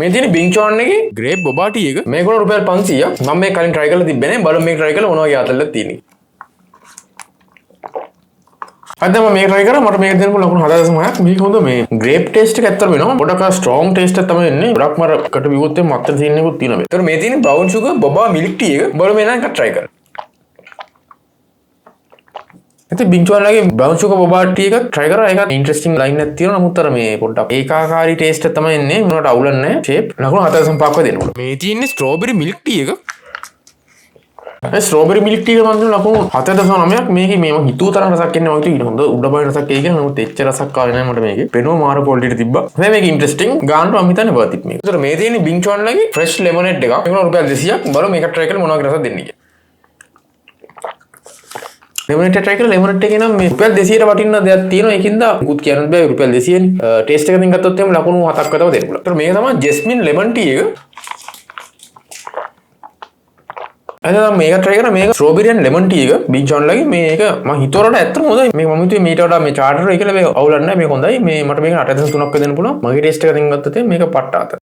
මේ තියෙන බින්චෝන් එකේ ග්‍රේප් බොබා ටී එක. මේක වුණා රුපියල් 500ක්. මම මේ කලින් try කරලා තිබ්බේ නෑ. බලමු මේක try කරලා මොන වගේ ආතල්ලක් තියෙන්නේ. අද මම මේක try කරා. මට මේක දෙන්න පුළුවන් ලකුණු 7.6ක්. මේක හොඳ මේ ග්‍රේප් ටේස්ට් එක ඇත්තටම වෙනවා. ගොඩක් අර ස්ට්‍රෝං ටේස්ට් එකක් තමයි එන්නේ. ගොඩක්ම අර කට බිව්වොත් එහෙම මත්තර සීන් එකකුත් තියෙනවා මේ. ඒතර මේ තියෙන බ්‍රවුන් ෂුගර් බොබා මිල්ක් ටී එක. බලමු මේ නම් එකක් try කරලා. ඉතින් බින්චුවන්ලගේ බ්‍රවුන් ෂුගර් බොබා ටී එකක් try කරා. ඒකත් ඉන්ටරෙස්ටිං ලයින් එකක් තියෙනවා. නමුත් අර මේ පොඩ්ඩක් ඒකාකාරී ටේස්ට් එක තමයි එන්නේ. මොනවට අවුලක් නැහැ. ෂේප් ලකුණු 7.5ක් වගේ දෙන්න පුළුවන්. මේ තියෙන්නේ ස්ට්‍රෝබෙරි මිල්ක් ටී එක. ඒ ස්ට්‍රෝබෙරි මිල්ක් ටී එක මම දෙන ලකුණු 7.9ක්. මේකේ මේ මං හිතුව තරම් රසක් එන්නේ මං හිතුවේ හොඳ උඩ බයින රසක් එයි කියලා. නමුත් එච්චර රසක් ආවේ නැහැ මට මේකේ. පෙනුම මාර ක්වොලිටියට තිබ්බා. හැබැයි මේක ඉන්ටරෙස්ටිං. ගානට මං හිතන්නේ වර්ත් it මේක. ඒතර මේ තියෙන්නේ බින්චුවන්ලගේ ෆ්‍රෙෂ් ලෙමනේඩ් එකක්. මේක රුපියල් 200ක්. බලමු මේක try කරලා මොන වගේ රසක් දෙන්නේ කියලා. ලෙමනේඩ් එක try කරලා ලෙමනේඩ් එකේ නම් මේ රුපියල් 200ට වටින දෙයක් තියෙනවා. ඒකින්ද මුකුත් කියන්න බෑ, රුපියල් 200 නේ. ටේස්ට් එක දින් ගත්තොත් එහෙම ලකුණු 7ක් විතර දෙන්න පුළුවන්. ඒතර මේක තමයි ජෙස්මින් ලෙමන් ටී එක. එහෙනම් මේක try කරා. මේක ස්ට්‍රෝබෙරි ඇන්ඩ් ලෙමන් ටී එක බින්චොන් ලගේ. මේක මං හිතුවට ඇත්තටම හොඳයි. මේක මම හිතුවේ මීට වඩා මේ චාටර් එක කියලා මේක අවුලක් නෑ. මේක හොඳයි. මේ මට මේක 8.3ක් දෙන්න පුළුවන්. මගේ ටේස්ට් එක දින් ගත්තොත් එහෙම මේක පට්ට අත.